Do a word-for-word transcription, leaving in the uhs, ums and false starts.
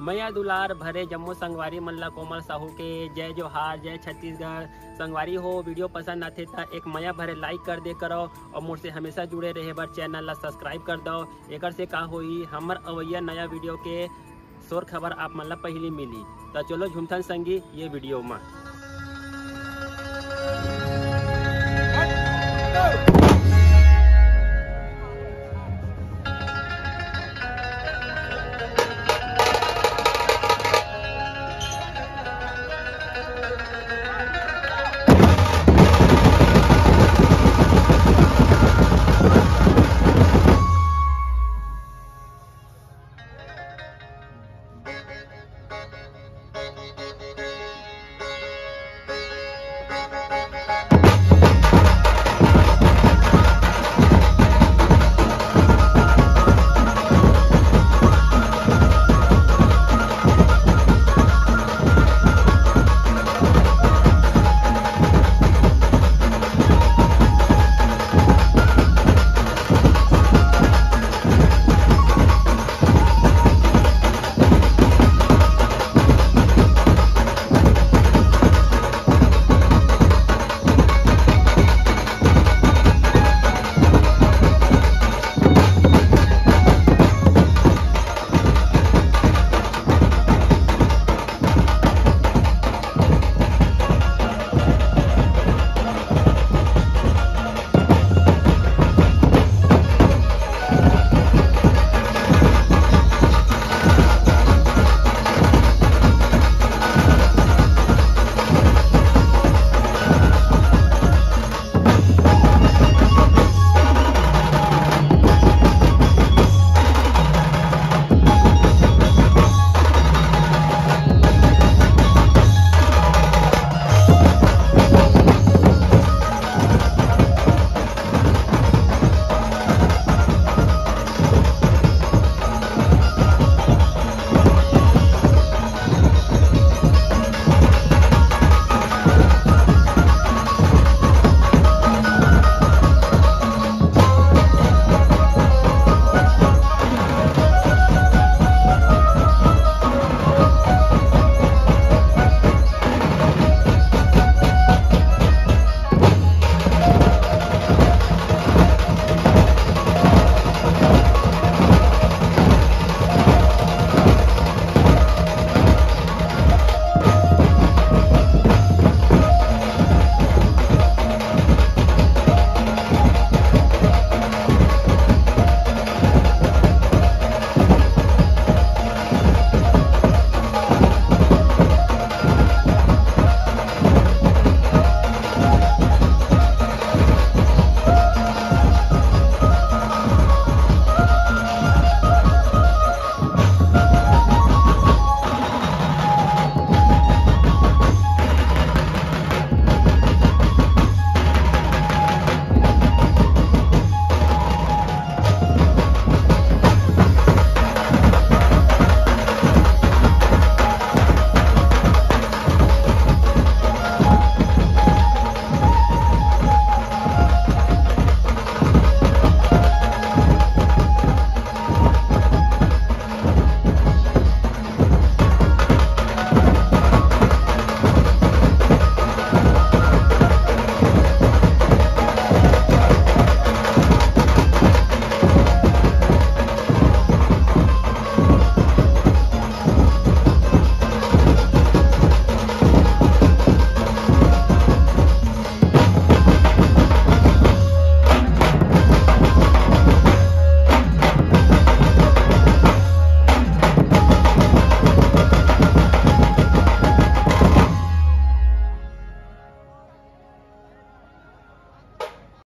मया दुलार भरे जम्मो संगवारी मन ला कोमल साहू के जय जोहार, जय छत्तीसगढ़। संगवारी हो, वीडियो पसंद आथे त एक मया भरे लाइक कर दे करो और मोर से हमेशा जुड़े रहे बर चैनल ला सब्सक्राइब कर दो। एकर से का होई, हमर अवैया नया वीडियो के शोर खबर आप मन ला पहली मिली। त चलो झूमथन संगी ये वीडियो मा।